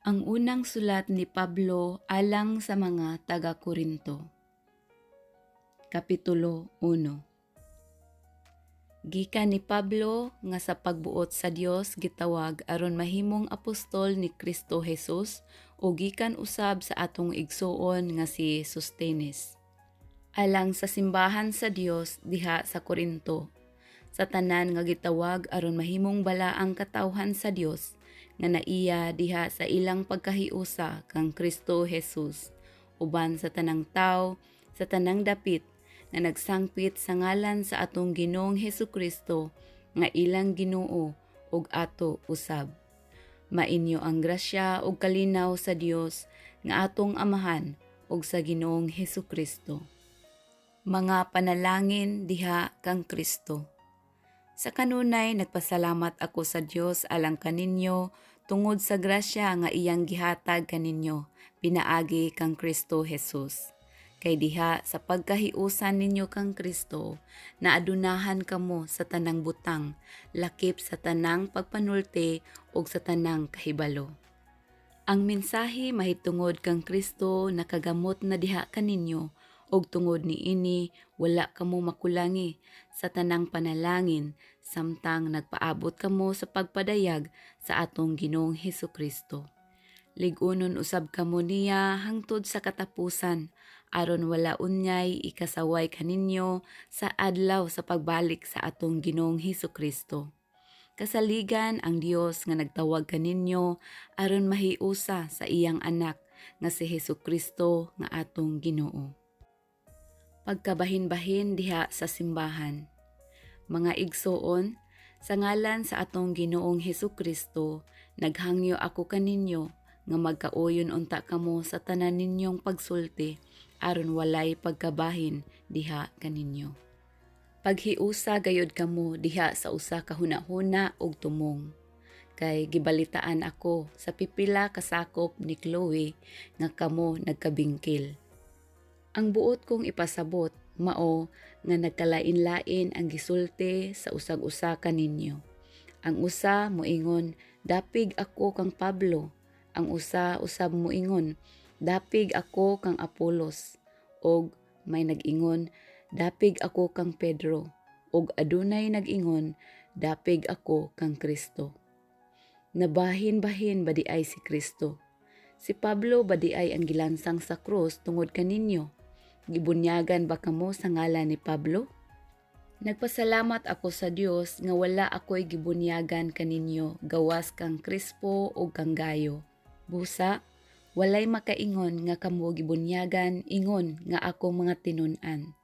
Ang unang sulat ni Pablo alang sa mga taga-Korinto. Kapitulo 1. Gikan ni Pablo nga sa pagbuot sa Dios gitawag aron mahimong apostol ni Kristo Jesus ug gikan usab sa atong igsuon nga si Sostenes. Alang sa simbahan sa Dios diha sa Korinto, sa tanan nga gitawag aron mahimong balaang katawhan sa Dios nga naiya diha sa ilang pagkahiusa kang Kristo Jesus, uban sa tanang tawo sa tanang dapit nga nagsangpit sa ngalan sa atong Ginoong Hesukristo nga ilang Ginoo ug ato usab. Mainyo ang grasya ug kalinaw sa Dios nga atong Amahan ug sa Ginoong Hesukristo. Mga panalangin diha kang Kristo. Sa kanunay nagpasalamat ako sa Dios alang kaninyo tungod sa grasya nga iyang gihatag kaninyo pinaagi kang Kristo Jesus. Kay diha sa pagkahiusan ninyo kang Kristo, naadunahan kamo sa tanang butang, lakip sa tanang pagpanulti ug sa tanang kahibalo. Ang mensahe mahitungod kang Kristo nakagamot na diha kaninyo ug tungod niini wala kamo makulangi sa tanang panalangin samtang nagpaabot kamo sa pagpadayag sa atong Ginoong Hesukristo. Lig-unon usab kamo niya hangtod sa katapusan aron wala unyay ikasaway kaninyo sa adlaw sa pagbalik sa atong Ginoong Hesukristo. Kasaligan ang Dios nga nagtawag kaninyo aron mahiusa sa iyang anak nga si Hesukristo nga atong Ginoo. Pagkabahin-bahin diha sa simbahan. Mga igsoon, sa ngalan sa atong Ginoong Hesukristo, naghangyo ako kaninyo nga magkauyon unta kamo sa tanan ninyong pagsulti aron walay pagkabahin diha kaninyo. Paghiusa gayud kamo diha sa usa ka hunahuna ug tumong. Kay gibalitaan ako sa pipila ka sakop ni Chloe nga kamo nagkabingkil. Ang buot kong ipasabot mao nga nagkalain-lain ang gisulti sa usag-usa kaninyo. Ang usa moingon, "Dapig ako kang Pablo." Ang usa usab moingon, "Dapig ako kang Apolos." Og may nag-ingon, "Dapig ako kang Pedro." Og adunay nag-ingon, "Dapig ako kang Kristo." Nabahin-bahin ba diay si Kristo? Si Pablo ba diay ang gilansang sa krus tungod kaninyo? Gibunyagan ba kamo sa ngalan ni Pablo? Nagpasalamat ako sa Dios nga wala ako'y gibunyagan kaninyo gawas kang Crispo ug kang Gayo. Busa, walay makaingon nga kamo gibunyagan ingon nga akong mga tinun-an.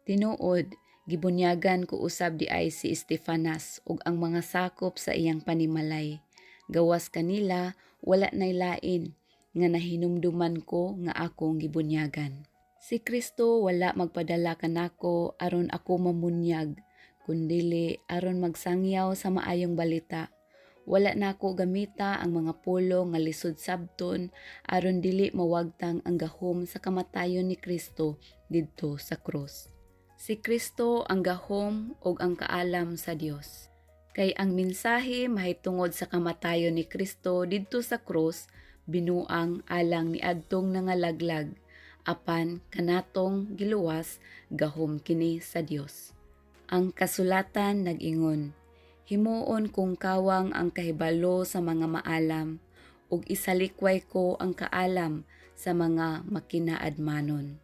Tinuod, gibunyagan ko usab diay si Estefanas ug ang mga sakop sa iyang panimalay. Gawas kanila, wala nay lain nga nahinumduman ko nga akong gibunyagan. Si Kristo wala magpadala kanako aron ako mamunyag, kundili aron magsangyaw sa maayong balita. Wala nako gamita ang mga pulong nga lisod sabton aron dili mawagtang ang gahom sa kamatayon ni Kristo didto sa krus. Si Kristo ang gahom ug ang kaalam sa Dios. Kay ang mensahe mahitungod sa kamatayon ni Kristo didto sa krus binuang alang niadtong nangalaglag, apan kanatong giluwas gahom kini sa Dios. Ang kasulatan nag-ingon, "Himuon kong kawang ang kahibalo sa mga maalam, ug isalikway ko ang kaalam sa mga makinaadmanon."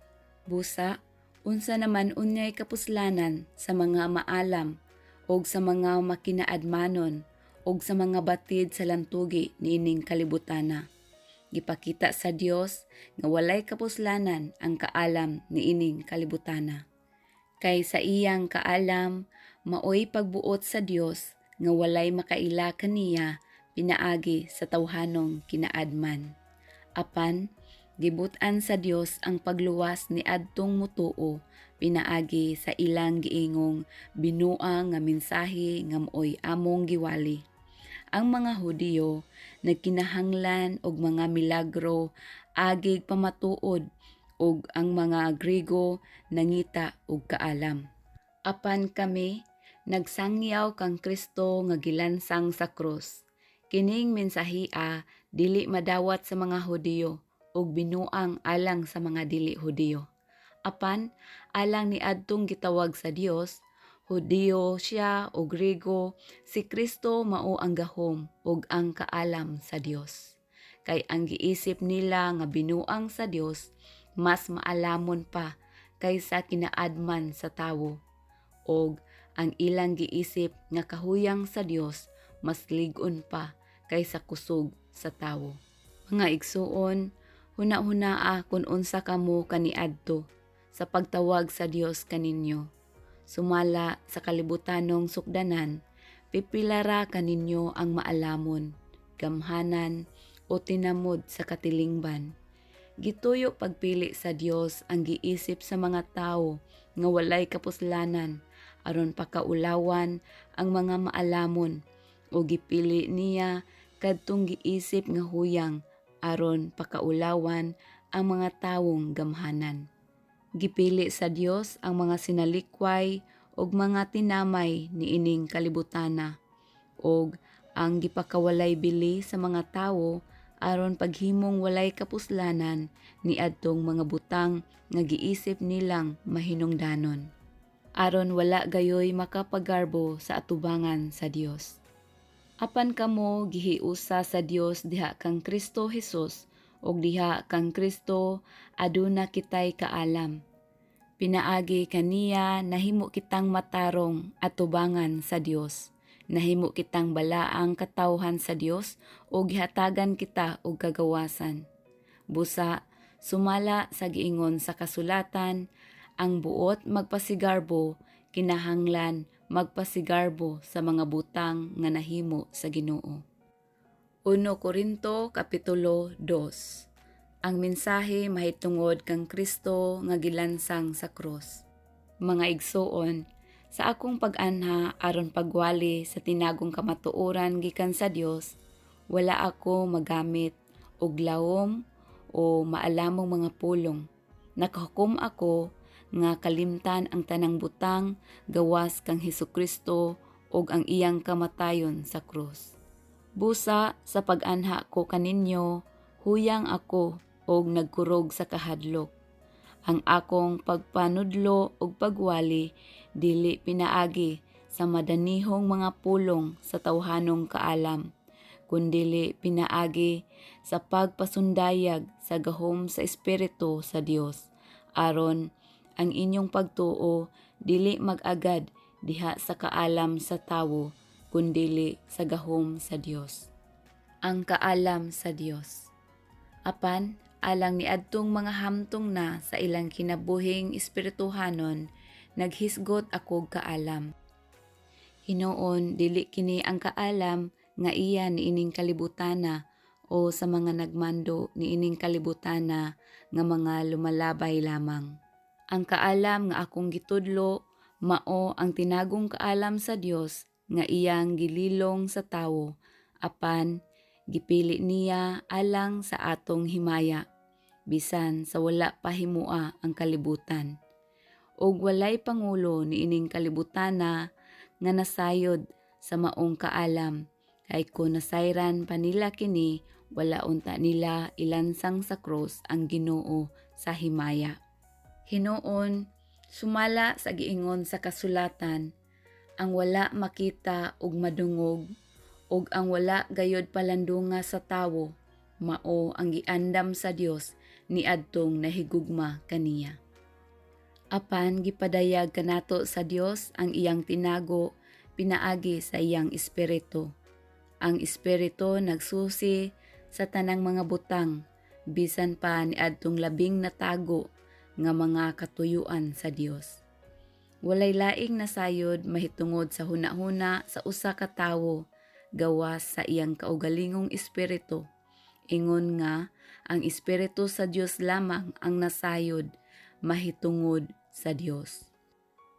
Busa, unsa naman unyay kapuslanan sa mga maalam ug sa mga makinaadmanon ug sa mga batid sa lantugi niining kalibutana? Gipakita sa Dios nga walay kapuslanan ang kaalam niining kalibutana. Kay sa iyang kaalam, maoy pagbuot sa Dios nga walay makaila kaniya pinaagi sa tawhanong kinaadman. Apan gibut-an sa Dios ang pagluwas ni adtong mutuo pinaagi sa ilang giingong binuang nga mensahe nga maoy among giwali. Ang mga Hudiyo nagkinahanglan og mga milagro agig pamatuod ug ang mga Grigo nangita og kaalam. Apan kami nagsangyaw kang Kristo nga gilansang sa krus. Kining mensahia dili madawat sa mga Hudiyo ug binuang alang sa mga dili Hudiyo. Apan alang niadtong gitawag sa Dios, Hudiyo siya o Grego, si Kristo mao ang gahom ug ang kaalam sa Dios. Kay ang giisip nila nga binuang sa Dios mas maalamon pa kaysa kinaadman sa tawo, og ang ilang giisip nga kahuyang sa Dios mas lig-on pa kaysa kusog sa tawo. Mga igsuon, huna-hunaa kung unsa kamo kaniadto sa pagtawag sa Dios kaninyo. Sumala sa kalibutanong sukdanan, pipila ra kaninyo ang maalamon, gamhanan o tinamod sa katilingban. Gituyo pagpili sa Dios ang giisip sa mga tawo nga walay kapuslanan aron pakaulawan ang mga maalamon, o gipili niya kadtong giisip nga huyang aron pakaulawan ang mga tawong gamhanan. Gipili sa Dios ang mga sinalikway ug mga tinamay niining kalibutana ug ang gipakawalay bili sa mga tawo aron paghimong walay kapuslanan niadtong mga butang nga giisip nilang mahinungdanon, aron wala gayoy makapagarbo sa atubangan sa Dios. Apan kamo gihiusa sa Dios diha kang Kristo Hesus, ug diha kang Kristo aduna kitay kaalam. Pinaagi kaniya nahimo kitang matarong atubangan sa Dios. Nahimo kitang balaang katawhan sa Dios ug gihatagan kita og kagawasan. Busa, sumala sa giingon sa kasulatan, ang buot magpasigarbo kinahanglan magpasigarbo sa mga butang nga nahimo sa Ginoo. 1 Korinto Kapitulo 2. Ang mensahe mahitungod kang Kristo nga gilansang sa krus. Mga igsuon, sa akong pag-anha aron pagwali sa tinagong kamatuoran gikan sa Dios, wala ako magamit og lawom o maalamong mga pulong. Nakahukom ako nga kalimtan ang tanang butang gawas kang Hesukristo ug ang iyang kamatayon sa krus. Busa sa pag-anha ko kaninyo, huyang ako og nagkurog sa kahadlok. Ang akong pagpanudlo ug pagwali dili pinaagi sa madanihong mga pulong sa tawhanong kaalam, kundili pinaagi sa pagpasundayag sa gahom sa Espiritu sa Dios, aron ang inyong pagtuo dili mag-agad diha sa kaalam sa tawo, kundili sa gahom sa Dios. Ang kaalam sa Dios. Apan alang niadtong mga hamtong na sa ilang kinabuhing espirituhanon, naghisgot akog kaalam. Hinuon dili kini ang kaalam nga iya niining kalibutana o sa mga nagmando niining kalibutana nga mga lumalabay lamang. Ang kaalam nga akong gitudlo mao ang tinagong kaalam sa Dios nga iyang gililong sa tawo, apan gipili niya alang sa atong himaya bisan sa wala pa himua ang kalibutan. Ug walay pangulo niining kalibutana nga nasayod sa maong kaalam, kay kon nasayran pa nila kini, wala unta nila ilansang sa krus ang Ginoo sa himaya. Hinuon, sumala sa giingon sa kasulatan, ang wala makita ug madungog ug ang wala gayod palandunga sa tawo, mao ang giandam sa Dios niadtong nahigugma kaniya. Apan gipadayag kanato sa Dios ang iyang tinago pinaagi sa iyang Espiritu. Ang Espiritu nagsusi sa tanang mga butang, bisan pa niadtong labing natago nga mga katuyuan sa Dios. Walay laing nasayod mahitungod sa hunahuna sa usa ka tawo gawas sa iyang kaugalingong espiritu. Ingon nga ang Espiritu sa Dios lamang ang nasayod mahitungod sa Dios.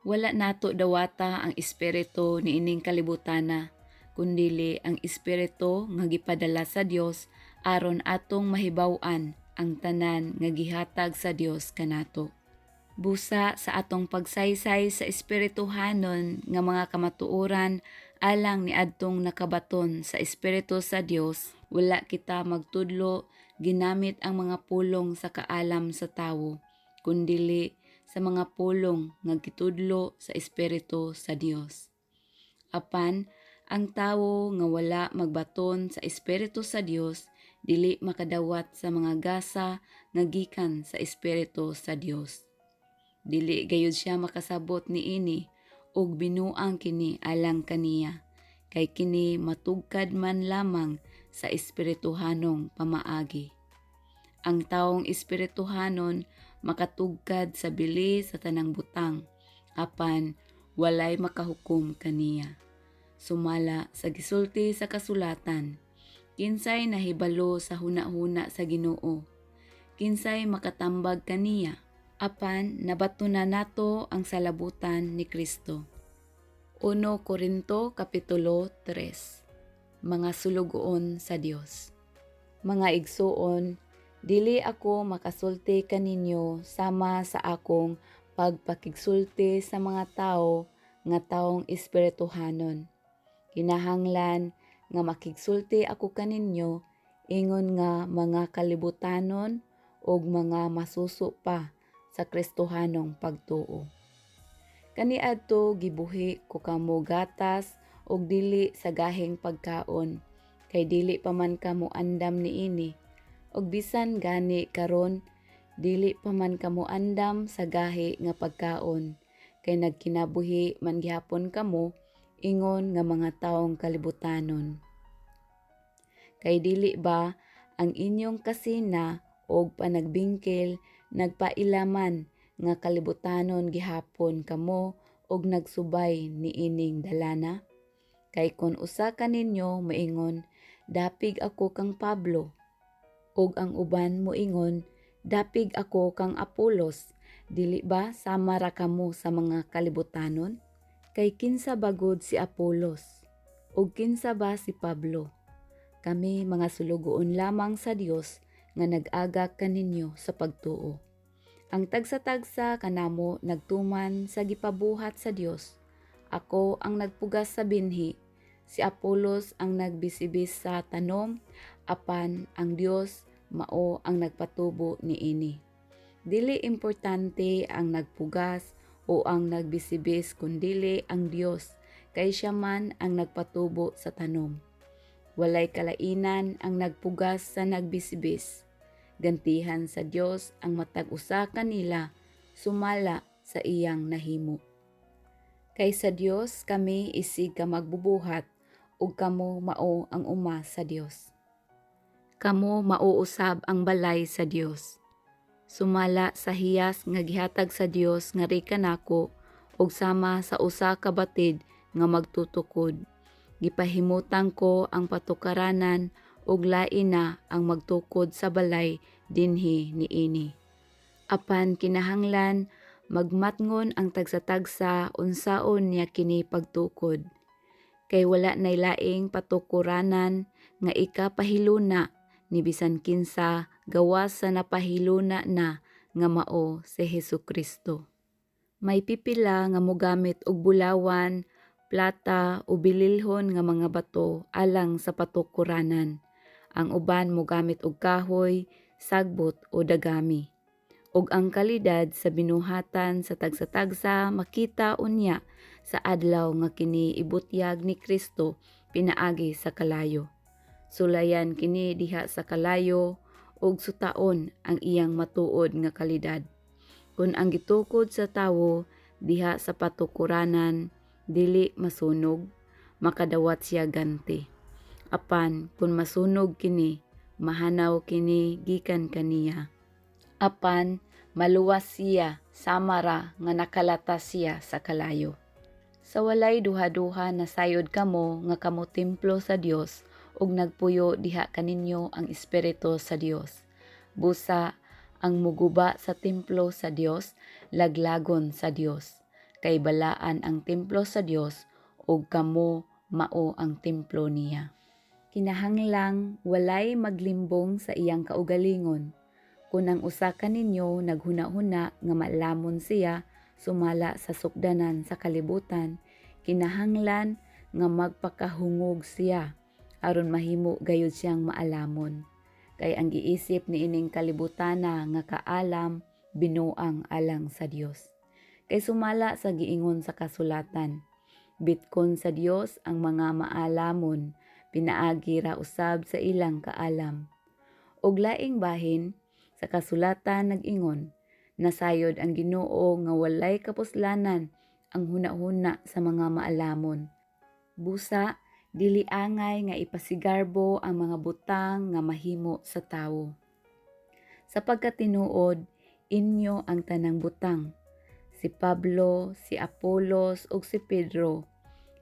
Wala nato dawata ang espiritu niining kalibutana, kundili ang espiritu nga gipadala sa Dios aron atong mahibaw-an ang tanan nga gihatag sa Dios kanato. Busa sa atong pagsaysay sa espirituhanon nga mga kamatuoran alang niadtong nakabaton sa Espiritu sa Dios, Wala kita magtudlo ginamit ang mga pulong sa kaalam sa tawo, kundili sa mga pulong nga gitudlo sa Espiritu sa Dios. Apan ang tawo nga wala magbaton sa Espiritu sa Dios dili makadawat sa mga gasa nga gikan sa Espiritu sa Dios. Dili gayud siya makasabot niini ug binuang kini alang kaniya, kay kini matugkad man lamang sa espirituhanong pamaagi. Ang taong espirituhanon makatugkad sa bili sa tanang butang, apan walay makahukom kaniya. Sumala sa gisulti sa kasulatan, "Kinsay nahibalo sa hunahuna sa Ginoo? Kinsay makatambag kaniya?" Apan nabato na nato ang salabutan ni Kristo. 1 Korinto Kapitulo 3. Mga sulugoon sa Dios. Mga igsuon, dili ako makasulti kaninyo sama sa akong pagpakigsulti sa mga tawo nga taong espirituhanon. Kinahanglan nga makigsulti ako kaninyo ingon nga mga kalibutanon ug mga masuso pa sa Kristohanong pagtuo. Kaniadto gibuhi ko kamo gatas ug dili sa gahing pagkaon, kay dili pa man kamo andam niini, ug bisan gani karon dili pa man kamo andam sa gahi nga pagkaon, kay nagkinabuhi man gihapon kamo ingon nga mga taong kalibutanon. Kay dili ba ang inyong kasina og panagbingkil nagpailaman nga kalibutanon gihapon kamo og nagsubay niining dalana? Kay kon usa kaninyo moingon, "Dapig ako kang Pablo," ug ang uban moingon, "Dapig ako kang Apolos," dili ba sama ra kamo sa mga kalibutanon? Kay kinsa ba gud si Apolos? Ug kinsa ba si Pablo? Kami mga sulugoon lamang sa Dios nga nag-agak kaninyo sa pagtuo. Ang tagsa-tagsa kanamo nagtuman sa gipabuhat sa Dios. Ako ang nagpugas sa binhi, si Apolos ang nagbisibis sa tanom, apan ang Dios mao ang nagpatubo niini. Dili importante ang nagpugas o ang nagbisibis, kundili ang Dios, kay siya man ang nagpatubo sa tanom. Walay kalainan ang nagpugas sa nagbisibis. Gantihan sa Dios ang matag usa kanila sumala sa iyang nahimo. Kay sa Dios kami isig ka magbubuhat, ug kamo mao ang uma sa Dios. Kamo mao usab ang balay sa Dios. Sumala sa hiyas nga gihatag sa Dios ngari kanako ug sama sa usa ka batid nga magtutukod, gipahimutang ko ang patukaranan ug lain na ang magtukod sa balay dinhi niini. Apan kinahanglan magmatngon ang tagsa-tagsa unsaon niya kini pagtukod. Kay wala nay laing patukuranan nga ikapahiluna ni bisan kinsa gawas sa napahiluna na nga mao si Hesus Kristo. May pipila nga mogamit og bulawan, plata o bililhon nga mga bato alang sa patukuranan. Ang uban mogamit og kahoy, sagbot o dagami. Ug ang kalidad sa binuhatan sa tagsa-tagsa makita unya sa adlaw nga kini ibutyag ni Kristo pinaagi sa kalayo. Sulayan kini diha sa kalayo ug sutaon ang iyang matuod nga kalidad. Kun ang gitukod sa tawo diha sa patukuranan dili masunog, makadawat siya ganti. Apan kun masunog kini, mahanaw kini gikan kaniya. Apan maluwas siya sama ra nga nakalatas siya sa kalayo. Sa walay duha-duha, nasayod kamo nga kamo templo sa Dios ug nagpuyo diha kaninyo ang Espiritu sa Dios. Busa ang muguba sa templo sa Dios laglagon sa Dios, kay balaan ang templo sa Dios ug kamo mao ang templo niya. Kinahanglang walay maglimbong sa iyang kaugalingon. Kung ang usa kaninyo naghuna-huna nga maalamon siya sumala sa sukdanan sa kalibutan, kinahanglan nga magpakahungog siya aron mahimo gayud siyang maalamon. Kay ang giisip niining kalibutana nga kaalam binuang alang sa Dios. Kay sumala sa giingon sa kasulatan, bitkon sa Dios ang mga maalamon, pinaagi ra usab sa ilang kaalam. Og laing bahin sa kasulatan nag-ingon, nasayod ang Ginoo nga walay kapuslanan ang hunahuna sa mga maalamon. Busa, dili angay nga ipasigarbo ang mga butang nga mahimo sa tawo. Sa pagkatinuod, inyo ang tanang butang. Si Pablo, si Apolos ug si Pedro,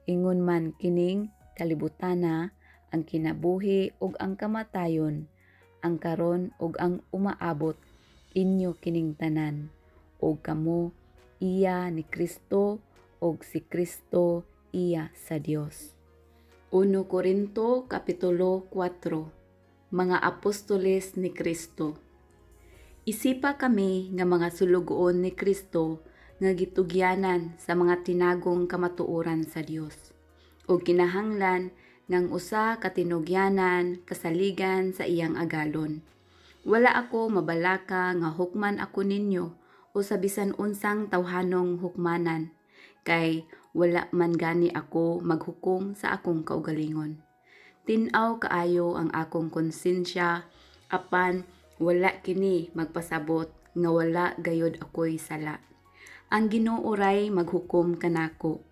ingon man kining kalibutana, ang kinabuhi ug ang kamatayon, ang karon ug ang umaabot, inyo kining tanan. Ug kamo iya ni Kristo ug si Kristo iya sa Dios. 1 Korinto Kapitulo 4. Mga apostoles ni Kristo. Isipa kami nga mga sulugoon ni Kristo nga gitugyanan sa mga tinagong kamatuoran sa Dios. Ug kinahanglan ngang usa ka tinugyanan kasaligan sa iyang agalon. Wala ako mabalaka nga hukman ako ninyo o sa bisan unsang tawhanong hukmanan, kay wala man gani ako maghukom sa akong kaugalingon. Tin-aw kaayo ang akong konsensya, apan wala kini magpasabot nga wala gayod ako'y sala. Ang Ginoo ray maghukom kanako.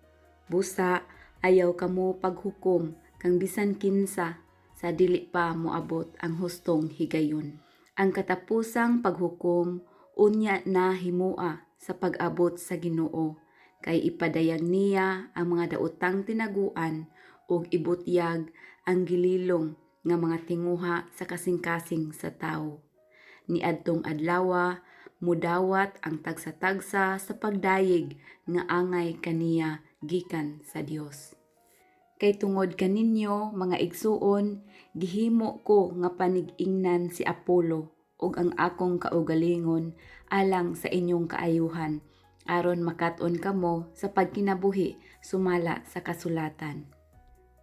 Busa, ayaw kamo paghukom kang bisan kinsa sa dili pa moabot ang hustong higayon. Ang katapusang paghukom unya na himua sa pag-abot sa Ginoo, kay ipadayag niya ang mga daotang tinaguan ug ibutyag ang gililong nga mga tinguha sa kasing-kasing sa tawo. Niadtong adlawa, mudawat ang tagsa-tagsa sa pagdayeg nga angay kaniya gikan sa Dios. Kay tungod kaninyo, mga igsuon, gihimo ko nga panig-ingnan si Apollo ug ang akong kaugalingon alang sa inyong kaayuhan, aron makat-on kamo sa pagkinabuhi sumala sa kasulatan.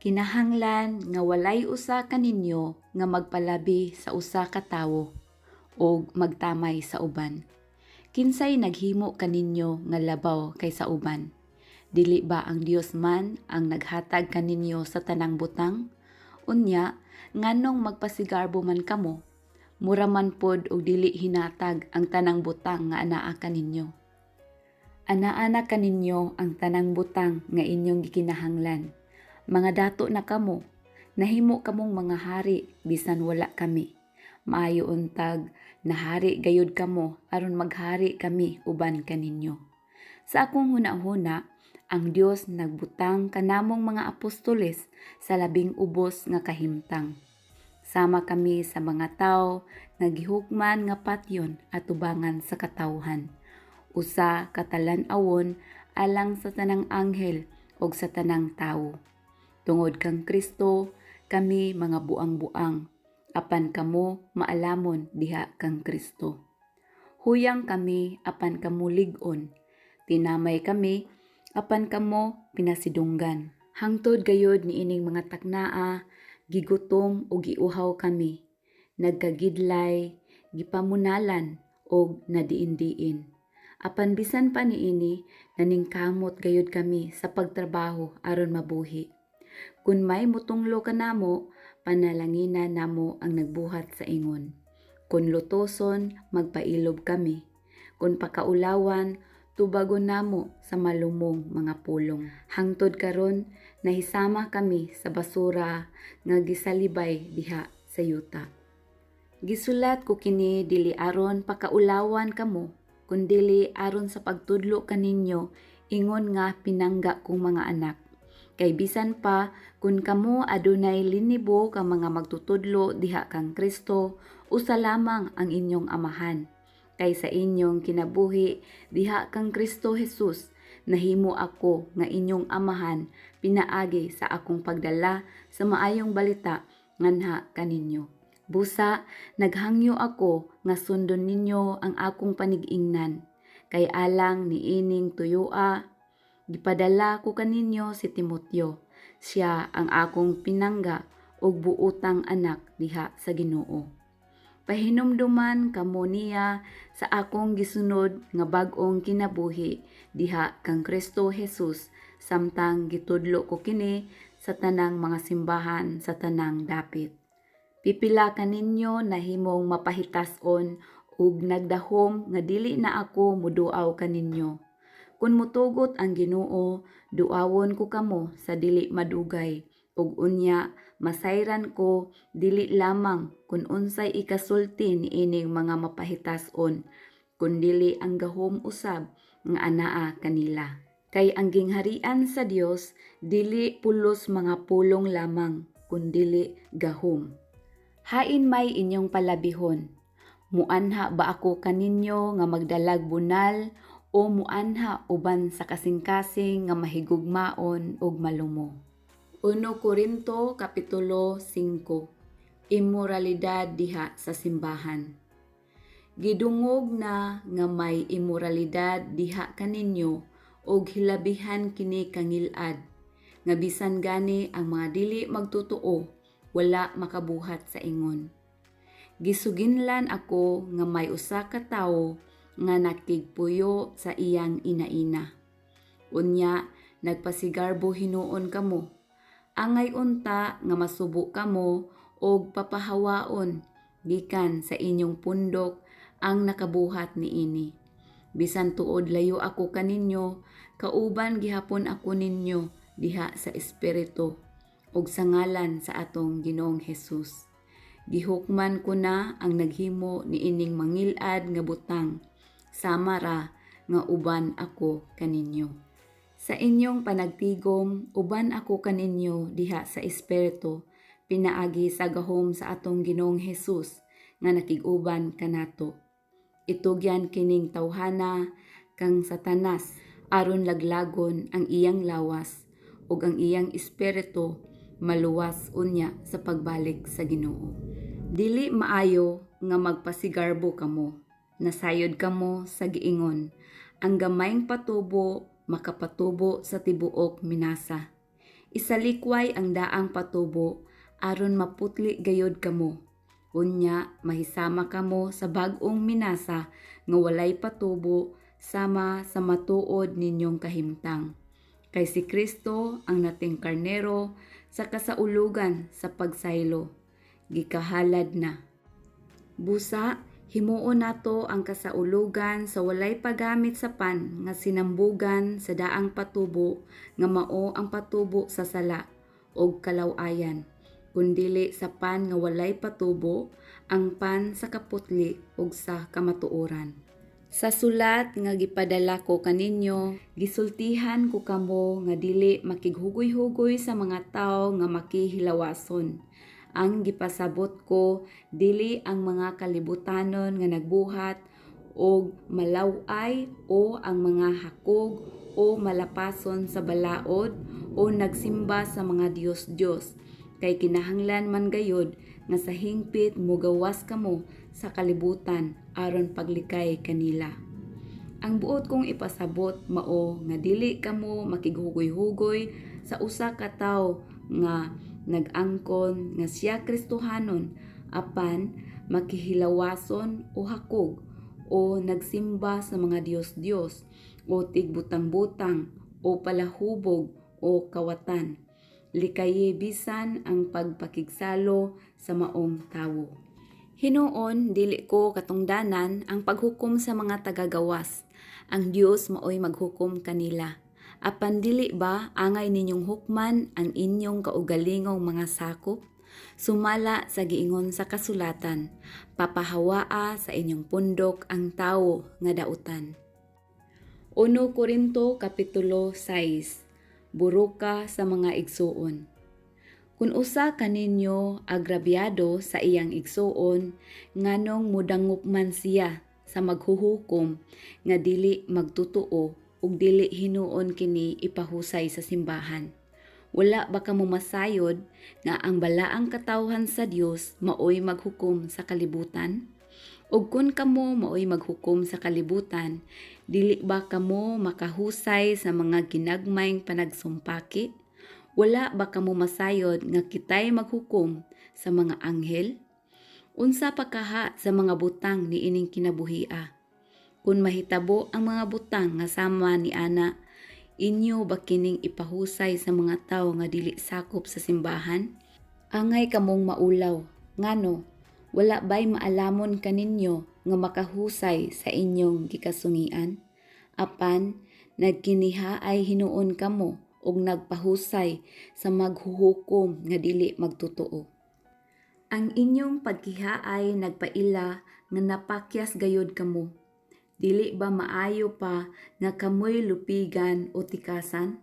Kinahanglan nga walay usa kaninyo nga magpalabi sa usa ka tawo ug magtamay sa uban. Kinsay naghimo kaninyo nga labaw kaysa uban? Dili ba ang Dios man ang naghatag kaninyo sa tanang butang? Unya, nganong magpasigarbo man kamo? Mura man pod og dili hinatag ang tanang butang nga anaa kaninyo. Anaa na kaninyo ang tanang butang nga inyong gikinahanglan. Mga dato na kamo, nahimo kamong mga hari bisan wala kami. Maayo untag nahari gayud kamo aron maghari kami uban kaninyo. Sa akong hunahuna, ang Dios nagbutang kanamong mga apostoles sa labing ubos nga kahimtang. Sama kami sa mga tawo nga gihukman nga patyon atubangan sa katawhan. Usa ka talan-awon alang sa tanang anghel ug sa tanang tawo. Tungod kang Kristo, kami mga buang-buang, apan kamo maalamon diha kang Kristo. Huyang kami, apan kamo lig-on. Tinamay kami, apan kamo pinasidunggan. Hangtod gayod niining mga taknaa, gigutom ug giuhaw kami. Nagkagidlay, gipamunalan ug nadiin-diin. Apan bisan pa niini, naningkamot gayud kami sa pagtrabaho aron mabuhi. Kun may mutunglo kanamo, panalangina namo ang nagbuhat sa ingon. Kun lutoson, magpailob kami. Kun pakaulawan, tubagon namo sa malumong mga pulong. Hangtod karon, nahisama kami sa basura nga gisalibay diha sa yuta. Gisulat ko kini dili aron pakaulawan kamo, kundili aron sa pagtudlo kaninyo ingon nga pinangga kong mga anak. Kay bisan pa kun kamo adunay linibo ka mga magtutudlo diha kang Kristo, usa lamang ang inyong amahan. Kay sa inyong kinabuhi diha kang Kristo Jesus, nahimo ako nga inyong amahan pinaagi sa akong pagdala sa maayong balita nganha kaninyo. Busa, naghangyo ako nga sundon ninyo ang akong panig-ingnan. Kay alang niining tuyoa, gipadala ko kaninyo si Timoteo. Siya ang akong pinangga ug buotang anak diha sa Ginoo. Pahinumduman kamo niya sa akong gisunod nga bag-ong kinabuhi diha kang Kristo Jesus samtang gitudlo ko kini sa tanang mga simbahan sa tanang dapit. Pipila kaninyo nahimong mapahitas-on ug nagdahom nga dili na ako muduaw kaninyo. Kun motugot ang Ginoo, duawon ko kamo sa dili madugay ug unya masayran ko dili lamang kun unsay ikasulti niining mga mapahitas-on, kundili ang gahom usab nga anaa kanila. Kay ang gingharian sa Dios dili pulos mga pulong lamang, kundili gahom. Hain may inyong palabihon? Muanha ba ako kaninyo nga magdalag bunal o muanha uban sa kasing-kasing nga mahigugmaon ug malumo? 1 Korinto Kapitulo 5. Imoralidad diha sa simbahan. Gidungog na nga may imoralidad diha kaninyo ug hilabihan kini kangilad nga bisan gani ang mga dili magtotoo wala makabuhat sa ingon. Gisuginlan ako nga may usa ka tawo nga nakigpuyo sa iyang inaina. Unya nagpasigarbo hinuon kamo. Angay unta nga masubo kamo og papahawaon gikan sa inyong pundok ang nakabuhat niini. Bisan tuod layo ako kaninyo, kauban gihapon ako ninyo diha sa espiritu ug sa ngalan sa atong Ginoong Hesus. Gihukman ko na ang naghimo niining mangilad nga butang, sama ra nga uban ako kaninyo. Sa inyong panagtigom, uban ako kaninyo diha sa espiritu, pinaagi sa gahom sa atong Ginoong Hesus nga nakig-uban kanato. Itugyan kining tawhana kang Satanas aron laglagon ang iyang lawas ug ang iyang espiritu maluwas unya sa pagbalik sa Ginoo. Dili maayo nga magpasigarbo kamo. Nasayod kamo sa giingon, ang gamayng patubo makapatubo sa tibuok minasa. Isalikway ang daang patubo aron maputli gayod kamo. Unya mahisama kamo sa bag-ong minasa nga walay patubo sama sa matuod ninyong kahimtang. Kay si Kristo ang nating karnero sa kasaulugan sa pagsaylo, gikahalad na. Busa, himuon nato ang kasaulugan sa walay pagamit sa pan nga sinambugan sa daang patubo nga mao ang patubo sa sala og kalaw-ayan, kundili sa pan nga walay patubo, ang pan sa kaputli ug sa kamatuoran. Sa sulat nga gipadala ko kaninyo, gisultihan ko kamo nga dili makighugoy-hugoy sa mga tawo nga makihilawason. Ang gipasabot ko dili ang mga kalibutanon nga nagbuhat og malaw-ay o ang mga hakog o malapason sa balaod o nagsimba sa mga diyos-diyos, kay kinahanglan man gayod nga sa hingpit mugawas kamo sa kalibutan aron paglikay kanila. Ang buot kong ipasabot mao nga dili kamo makighugoy-hugoy sa usa ka tawo nga nag-angkon nga siya Kristohanon apan makihilawason o hakog o nagsimba sa mga diyos-diyos o tigbutang-butang o palahubog o kawatan. Likayi bisan ang pagpakigsalo sa maong tawo. Hinuon dili ko katungdanan ang paghukom sa mga tagagawas. Ang Dios maoy maghukom kanila. Apan dili ba angay ninyong hukman ang inyong kaugalingong mga sakop? Sumala sa giingon sa kasulatan, papahawaa sa inyong pundok ang tawo nga dautan. 1 Korinto Kapitulo 6. Buruka sa mga igsuon. Kun usa kaninyo agrabyado sa iyang igsuon, nganong mudangop man siya sa maghuhukom nga dili magtotoo ug dili hinuon kini ipahusay sa simbahan? Wala ba kamo masayod nga ang balaang katawhan sa Dios maoy maghukom sa kalibutan? Ug kun kamo maoy maghukom sa kalibutan, dili ba kamo makahusay sa mga ginagmayng panagsumpaki? Wala ba kamo masayod nga kitay maghukom sa mga anghel? Unsa pa kaha sa mga butang niining kinabuhia? Kun mahitabo ang mga butang nga sama ni ana, inyo ba kining ipahusay sa mga tawo nga dili sakop sa simbahan? Angay kamong maulaw, ngano wala ba'y maalamon kaninyo nga makahusay sa inyong gikasungian? Apan nagkinihaay hinuon kamo og nagpahusay sa maghuhukom nga dili magtotoo. Ang inyong pagkihaay nagpaila nga napakyas gayod kamo. Dili ba maayo pa nga kamoy lupigan o tikasan?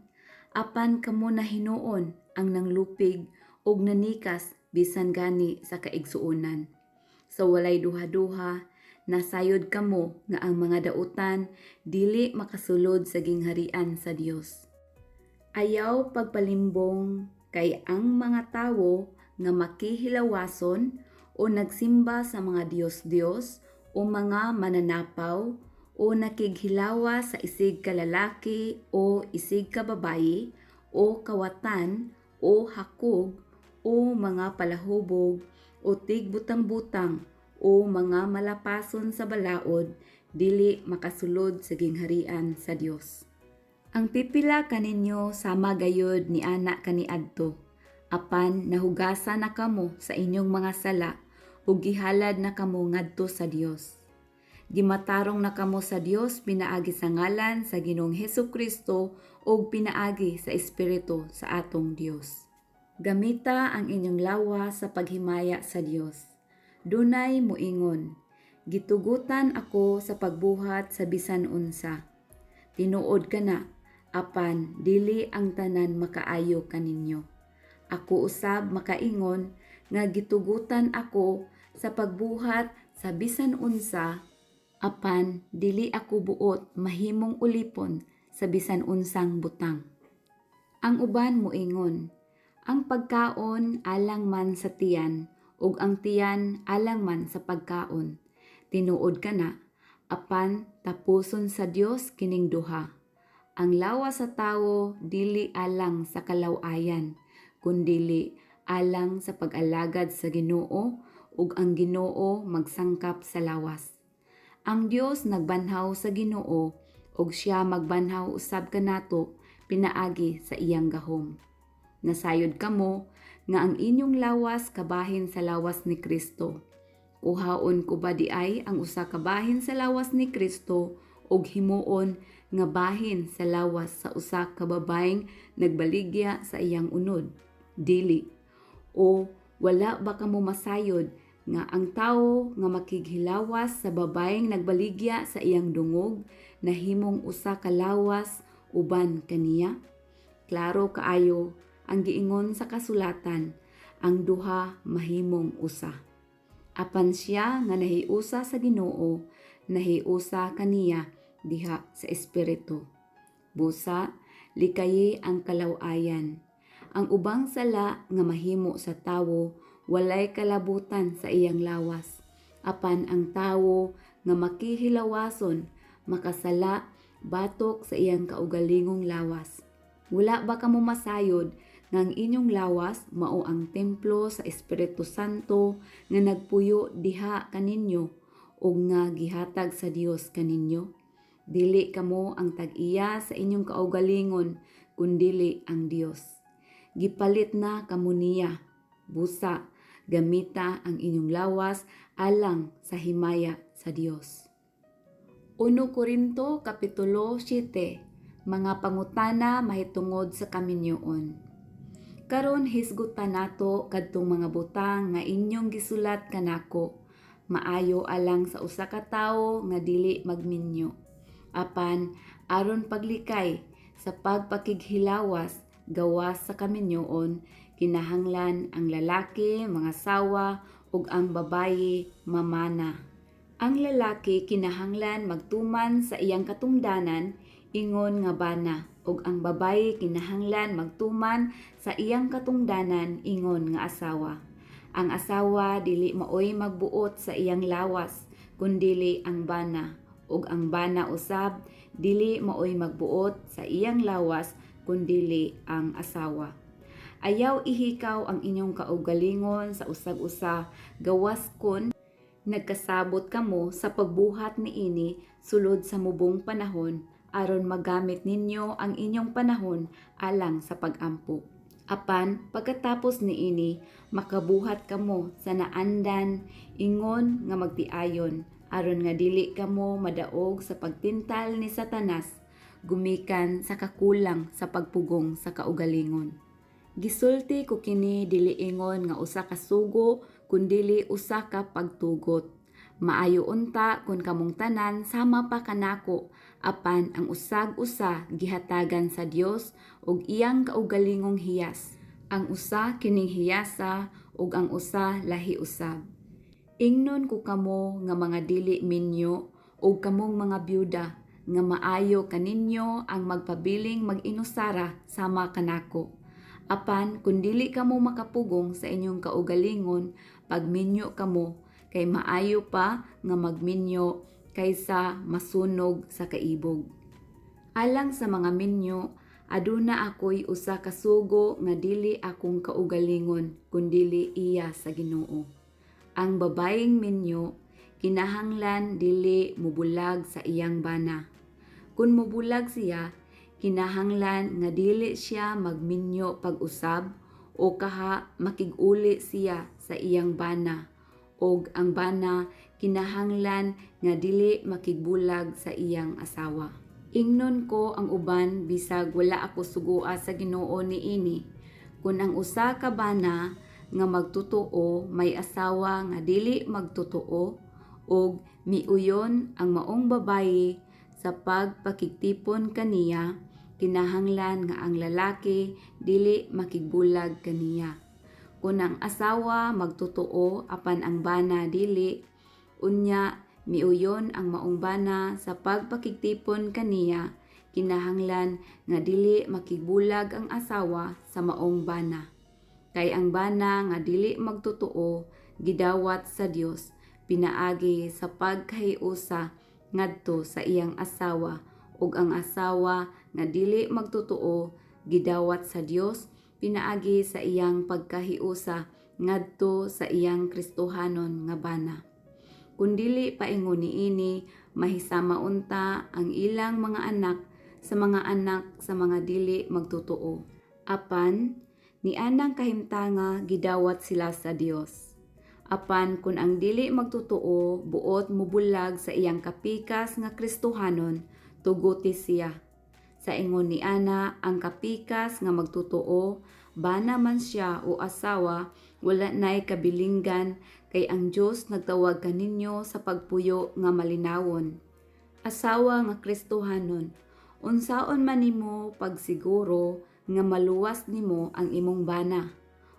Apan kamo na hinuon ang nanglupig og nanikas bisan gani sa kaigsuonan. Sa walay duha-duha, nasayod kamo nga ang mga dautan dili makasulod sa gingharian sa Dios. Ayaw pagpalimbong kay ang mga tawo nga makihilawason o nagsimba sa mga diyos-diyos o mga mananapaw o nakighilawas sa isig ka lalaki o isig ka babayi o kawatan o hakog o mga palahubog o tigbutang-butang o mga malapason sa balaod dili makasulod sa gingharian sa Dios. Ang pipila kaninyo sama gayod ni ana kaniadto. Apan nahugasan na kamo sa inyong mga sala ug gihalad na kamo ngadto sa Dios. Gimatarong na kamo sa Dios pinaagi sa ngalan sa Ginoong Hesukristo ug pinaagi sa Espiritu sa atong Dios. Gamita ang inyong lawas sa paghimaya sa Dios. Dunay moingon, "Gitugutan ako sa pagbuhat sa bisan unsa." Tinuod kana, apan dili ang tanan makaayo kaninyo. Ako usab makaingon nga gitugutan ako sa pagbuhat sa bisan unsa, apan dili ako buot mahimong ulipon sa bisan unsang butang. Ang uban moingon, "Ang pagkaon alang man sa tiyan ug ang tiyan alang man sa pagkaon." Tinuod kana, apan tapuson sa Dios kining duha. Ang lawas sa tawo dili alang sa kalaw-ayan, kundili alang sa pag-alagad sa Ginoo ug ang Ginoo magsangkap sa lawas. Ang Dios nagbanhaw sa Ginoo ug siya magbanhaw usab kanato pinaagi sa iyang gahom. Nasayod kamo nga ang inyong lawas kabahin sa lawas ni Kristo. Kuhaon ko ba diay ang usa ka bahin sa lawas ni Kristo ug himuon nga bahin sa lawas sa usa ka babayeng nagbaligya sa iyang unod? Dili. O wala ba kamo masayod nga ang tawo nga makighilawas sa babayeng nagbaligya sa iyang dungog nahimong usa ka lawas uban kaniya? Klaro kaayo ang giingon sa kasulatan, ang duha mahimong usa. Apan siya nga nahiusa sa Ginoo, nahiusa kaniya diha sa espiritu. Busa, likayi ang kalaw-ayan. Ang ubang sala nga mahimo sa tawo walay kalabutan sa iyang lawas. Apan ang tawo nga makihilawason makasala batok sa iyang kaugalingong lawas. Wala ba kamo masayod nga ang inyong lawas mao ang templo sa Espiritu Santo nga nagpuyo diha kaninyo ug nga gihatag sa Dios kaninyo? Dili kamo ang tag-iya sa inyong kaugalingon, kundili ang Dios. Gipalit na kamo niya. Busa, gamita ang inyong lawas alang sa himaya sa Dios. 1 Korinto Kapitulo 7. Mga pangutana mahitungod sa kaminyoon. Karon hisgutan nato kadtong mga butang nga inyong gisulat kanako. Maayo alang sa usa ka tawo nga dili magminyo. Apan aron paglikay sa pagpakighilawas gawas sa kaminyoon, kinahanglan ang lalaki mangasawa ug ang babayi mamana. Ang lalaki kinahanglan magtuman sa iyang katungdanan ingon nga bana ug ang babayi kinahanglan magtuman sa iyang katungdanan ingon nga asawa. Ang asawa dili maoy magbuot sa iyang lawas, kundili ang bana, ug ang bana usab dili maoy magbuot sa iyang lawas, kundili ang asawa. Ayaw ihikaw ang inyong kaugalingon sa usag-usa gawas kon nagkasabot kamo sa pagbuhat niini sulod sa mubong panahon aron magamit ninyo ang inyong panahon alang sa pag-ampo. Apan pagkatapos niini makabuhat kamo sa naandan ingon nga magtiayon aron nga dili kamo madaog sa pagtintal ni Satanas gumikan sa kakulang sa pagpugong sa kaugalingon. Gisulti ko kini dili ingon nga usa ka sugo kundili usa ka pagtugot. Maayo unta kun kamong tanan sama pa kanako, apan ang usag usa gihatagan sa Dios og iyang kaugalingong hiyas. Ang usa kining hiyasa ug ang usa lahi usab. Ingnon ko kamo nga mga dili minyo ug kamong mga byuda nga maayo kaninyo ang magpabiling mag-inusara sama kanako. Apan kun dili kamo makapugong sa inyong kaugalingon, pagminyo kamo, kay maayo pa nga magminyo kaysa masunog sa kaibog. Alang sa mga minyo, aduna ako'y usa ka sugo nga dili akong kaugalingon kundili iya sa Ginoo. Ang babayeng minyo kinahanglan dili mubulag sa iyang bana. Kun mubulag siya, kinahanglan nga dili siya magminyo pag-usab o kaha makig-uli siya sa iyang bana, og ang bana kinahanglan nga dili makigbulag sa iyang asawa. Ingnon ko ang uban bisag wala ako sugoa sa Ginoo niini. Kun ang usa ka bana nga magtotoo may asawa nga dili magtotoo ug miuyon ang maong babayi sa pagpakigtipon kaniya, kinahanglan nga ang lalaki dili makigbulag kaniya. Kun ang asawa magtotoo apan ang bana dili, unya miuyon ang maong bana sa pagpakigtipon kaniya, kinahanglan nga dili makigbulag ang asawa sa maong bana. Kay ang bana nga dili magtotoo gidawat sa Dios pinaagi sa pagkahiusa ngadto sa iyang asawa, ug ang asawa nga dili magtotoo gidawat sa Dios pinaagi sa iyang pagkahiusa ngadto sa iyang Kristohanon nga bana. Kun dili paingon niini, mahisama unta ang ilang mga anak sa mga anak sa mga dili magtotoo. Apan nianang kahimtanga gidawat sila sa Dios. Apan kun ang dili magtotoo buot mubulag sa iyang kapikas nga Kristohanon, tuguti siya. Sa ingon ni ana, ang kapikas nga magtotoo, bana man siya o asawa, wala na'y kabilinggan, kay ang Dios nagtawag kaninyo sa pagpuyo nga malinawon. Asawa nga Kristohanon, unsaon man nimo pagsiguro nga maluwas nimo ang imong bana?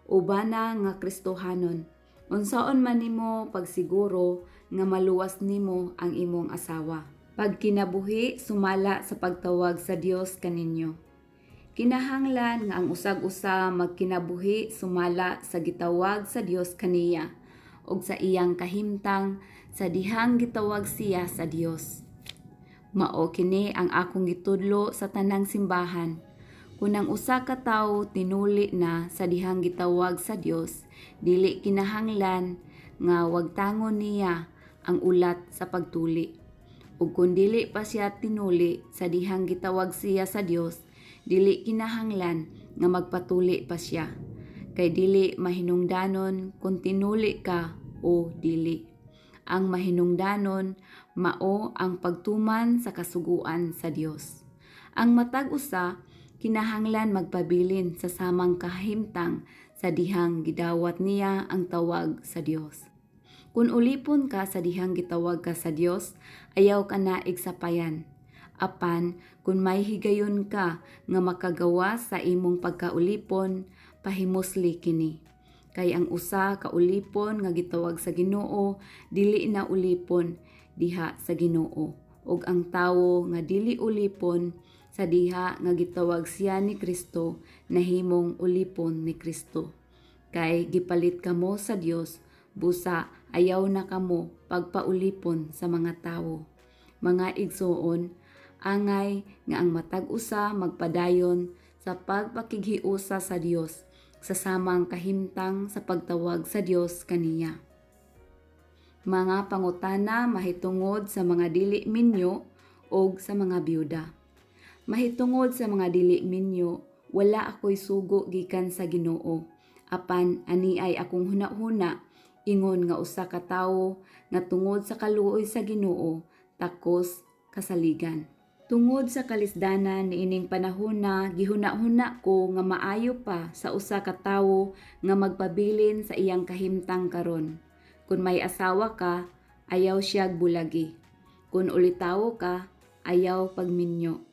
O bana nga Kristohanon, unsaon man nimo pagsiguro nga maluwas nimo ang imong asawa? Pagkinabuhi sumala sa pagtawag sa Dios kaninyo. Kinahanglan nga ang usag-usa magkinabuhi sumala sa gitawag sa Dios kaniya ug sa iyang kahimtang sa dihang gitawag siya sa Dios. Mao kini ang akong gitudlo sa tanang simbahan. Kun ang usa ka tawo tinuli na sa dihang gitawag sa Dios, dili kinahanglan nga wagtangon niya ang ulat sa pagtuli. Ug kun dili pa siya tinuli sa dihang gitawag siya sa Dios, dili kinahanglan nga magpatuli pa siya. Kay dili mahinungdanon kung tinuli ka o dili. Ang mahinungdanon mao ang pagtuman sa kasuguan sa Dios. Ang matag usa kinahanglan magpabilin sa samang kahimtang sa dihang gidawat niya ang tawag sa Dios. Kung ulipon ka sa dihang gitawag ka sa Dios, ayaw ka na igsapayan. Apan, kung may higayon ka nga makagawa sa imong pagkaulipon, pahimusli kini. Kay ang usa ka ulipon nga gitawag sa Ginoo, dili na ulipon diha sa Ginoo. Ug ang tawo nga dili ulipon sa diha nga gitawag siya ni Kristo, nahimong ulipon ni Kristo. Kay gipalit kamo sa Dios, busa ayaw na kamo pagpaulipon sa mga tawo. Mga igsoon, angay nga ang matag usa magpadayon sa pagpakighiusa sa Dios Sa samang kahimtang sa pagtawag sa Dios kaniya. Mga pangutana mahitungod sa mga dili minyo og sa mga byuda. Mahitungod sa mga dili minyo, wala ako'y sugo gikan sa Ginoo. Apan ani ay akong hunahuna ingon nga usa ka tawo nga tungod sa kaluoy sa Ginoo takos kasaligan. Tungod sa kalisdanan niining panahona, gihuna-huna ko nga maayo pa sa usa ka tawo nga magpabilin sa iyang kahimtang karon. Kung may asawa ka, ayaw siyag bulagi. Kung ulitawo ka, ayaw pagminyo.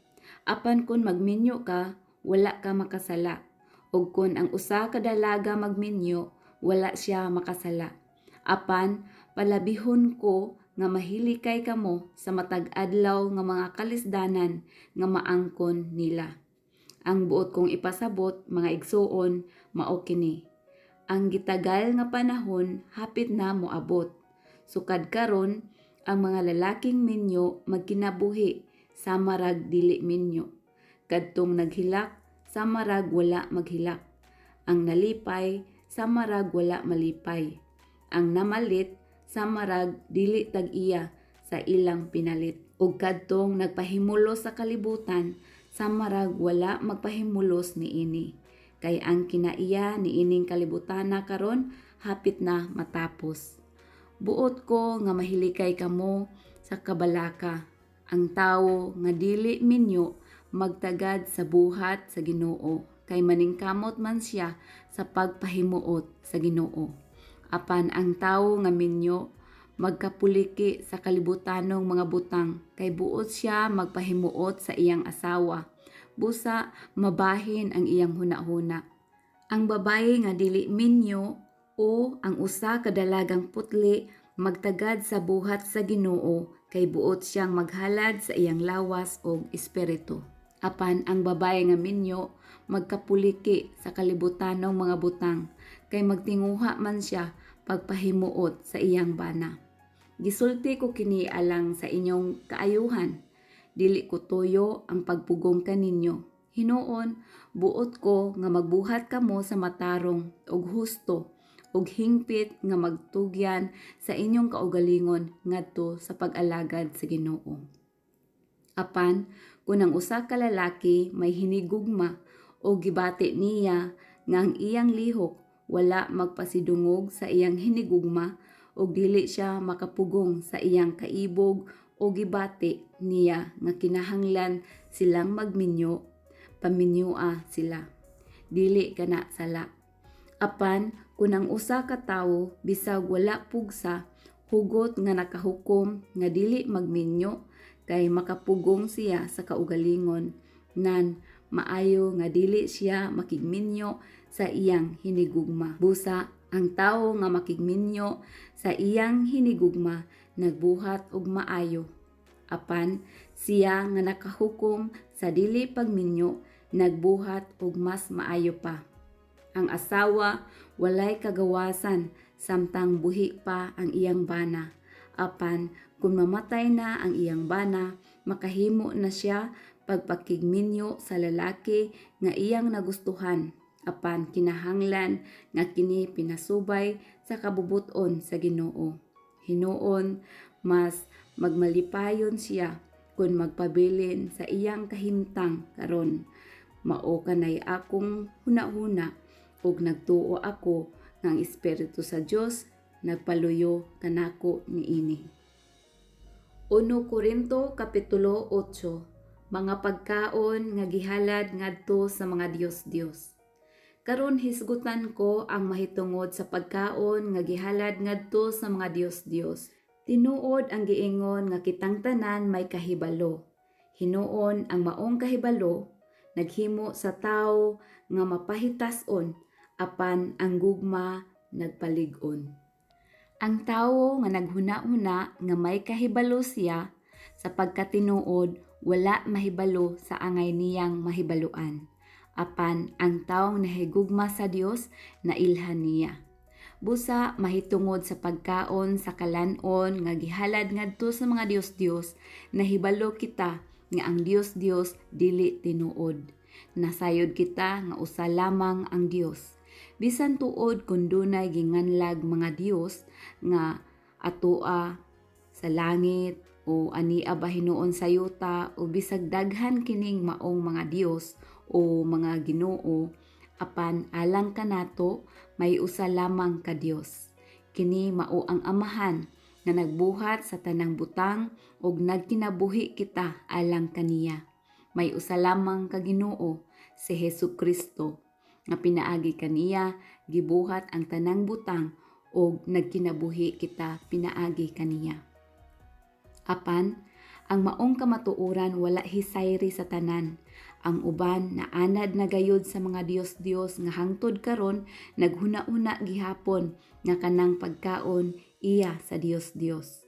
Apan kung magminyo ka, wala ka makasala. Ug kung ang usa ka dalaga magminyo, wala siya makasala. Apan palabihon ko nga mahilikay kamo sa matag adlaw nga mga kalisdanan nga maangkon nila. Ang buot kong ipasabot, mga igsuon, mao kini. Ang gitagal nga panahon hapit na moabot. Sukad karon, ang mga lalaking minyo magkinabuhi sa marag dili minyo. Kadtong naghilak sa marag wala maghilak. Ang nalipay sa marag wala malipay. Ang namalit sa marag dili tag-iya sa ilang pinalit. Ug kadtong nagpahimulos sa kalibutan sa marag wala magpahimulos niini. Kay ang kinaiya niining kalibutana karon hapit na matapos. Buot ko nga mahilikay kamo sa kabalaka. Ang tawo nga dili minyo magtagad sa buhat sa Ginoo kay maningkamot man siya sa pagpahimuot sa Ginoo. Apan ang tawo nga minyo magkapuliki sa kalibutanong mga butang kay buot siya magpahimuot sa iyang asawa. Busa mabahin ang iyang hunahuna. Ang babaye nga dili minyo o ang usa ka dalagang putli magtagad sa buhat sa Ginoo kay buot siyang maghalad sa iyang lawas og espiritu. Apan ang babaye nga minyo magkapuliki sa kalibutanong mga butang kay magtinguha man siya pagpahimuot sa iyang bana. Gisulti ko kini alang sa inyong kaayuhan. Dili ko tuyo ang pagpugong kaninyo. Hinuon, buot ko nga magbuhat kamo sa matarong ug husto ug hingpit nga magtugyan sa inyong kaugalingon ngadto sa pag-alagad sa Ginoo. Apan kun ang usa ka lalaki may hinigugma o gibati niya nga ang iyang lihok wala magpasidungog sa iyang hinigugma ug dili siya makapugong sa iyang kaibog o gibati niya nga kinahanglan silang magminyo, paminyoa sila. Dili kana sala. Apan kun ang usa ka tawo bisag wala pugsa, hugot nga nakahukom nga dili magminyo kay makapugong siya sa kaugalingon nan maayo nga dili siya makigminyo sa iyang hinigugma. Busa ang tawo nga makigminyo sa iyang hinigugma nagbuhat og maayo. Apan siya nga nakahukom sa dili pagminyo nagbuhat og mas maayo pa. Ang asawa walay kagawasan samtang buhi pa ang iyang bana. Apan kung mamatay na ang iyang bana, makahimo na siya pagpakigminyo sa lalaki nga iyang nagustuhan. Apan kinahanglan nga kini pinasubay sa kabubuton sa Ginoo. Hinuon, mas magmalipayon siya kung magpabilin sa iyang kahimtang karon. Mao kanay akong hunahuna ug nagtuo ako nga ang Espiritu sa Dios nagpaluyo kanako niini. 1 Korinto Kapitulo 8. Mga pagkaon nga gihalad ngadto sa mga Dios-Dios. Karon hisgutan ko ang mahitungod sa pagkaon nga gihalad ngadto sa mga Dios-Dios. Tinuod ang giingon nga kitang tanan may kahibalo. Hinuon ang maong kahibalo naghimo sa tawo nga mapahitas-on, apan ang gugma nagpalig-on. Ang tawo nga naghuna-huna nga may kahibalo siya sa pagkatinuod, wala mahibalo sa angay niyang mahibaluan. Apan ang taong nahigugma sa Dios, nailhan niya. Busa mahitungod sa pagkaon sa kalan-on nga gihalad ngadto sa mga Dios-Dios, nahibalo kita nga ang Dios-Dios dili tinuod. Nasayod kita nga usa lamang ang Dios. Bisan tuod kung dunay ginganlag mga Dios nga atoa sa langit o ania ba hinuon sa yuta o bisag daghan kining maong mga Dios o mga Ginoo, apan alang kanato may usa lamang ka Dios. Kini mao ang Amahan nga nagbuhat sa tanang butang ug nagkinabuhi kita alang kaniya. May usa lamang ka Ginoo, si Hesus Kristo, nga pinaagi kaniya gibuhat ang tanang butang ug nagkinabuhi kita pinaagi kaniya. Apan ang maong kamatuoran wala hisayri sa tanan. Ang uban naanad na gayud sa mga dios-dios nga hangtod karon naghuna-huna gihapon nga kanang pagkaon iya sa dios-dios.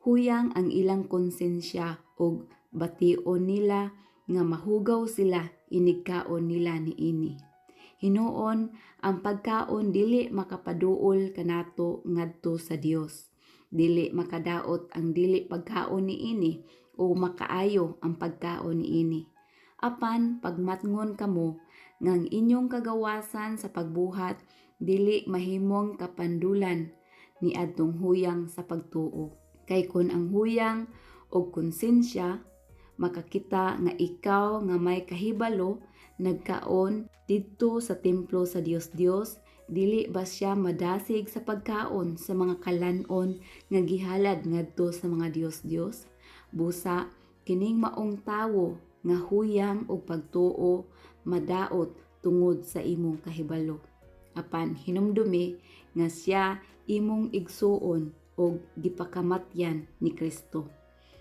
Huyang ang ilang konsensya ug bation nila nga mahugaw sila inigkaon nila niini. Hinuon, ang pagkaon dili makapaduol kanato ngadto sa Dios. Dili makadaot ang dili pagkaon niini o makaayo ang pagkaon niini. Apan pagmatngon kamo nga ang inyong kagawasan sa pagbuhat dili mahimong kapandulan niadtong huyang sa pagtuo. Kay kon ang huyang og konsensya makakita nga ikaw nga may kahibalo nagkaon didto sa templo sa Dios-Dios, dili ba siya madasig sa pagkaon sa mga kalan-on nga gihalad ngadto sa mga Dios-Dios? Busa kining maong tawo nga huyang og pagtuo madaot tungod sa imong kahibalo. Apan hinumdumi nga siya imong igsuon og gipakamatyan ni Kristo.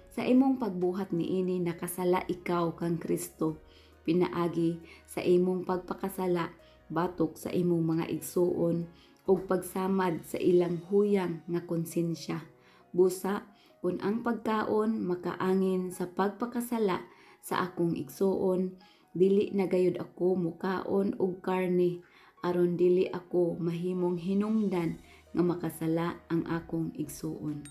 Sa imong pagbuhat niini nakasala ikaw kang Kristo pinaagi sa imong pagpakasala batok sa imong mga igsuon ug pagsamad sa ilang huyang nga konsensya. Busa kun ang pagkaon makaangin sa pagpakasala sa akong igsuon, dili na gayud ako mukaon og karne aron dili ako mahimong hinungdan nga makasala ang akong igsuon.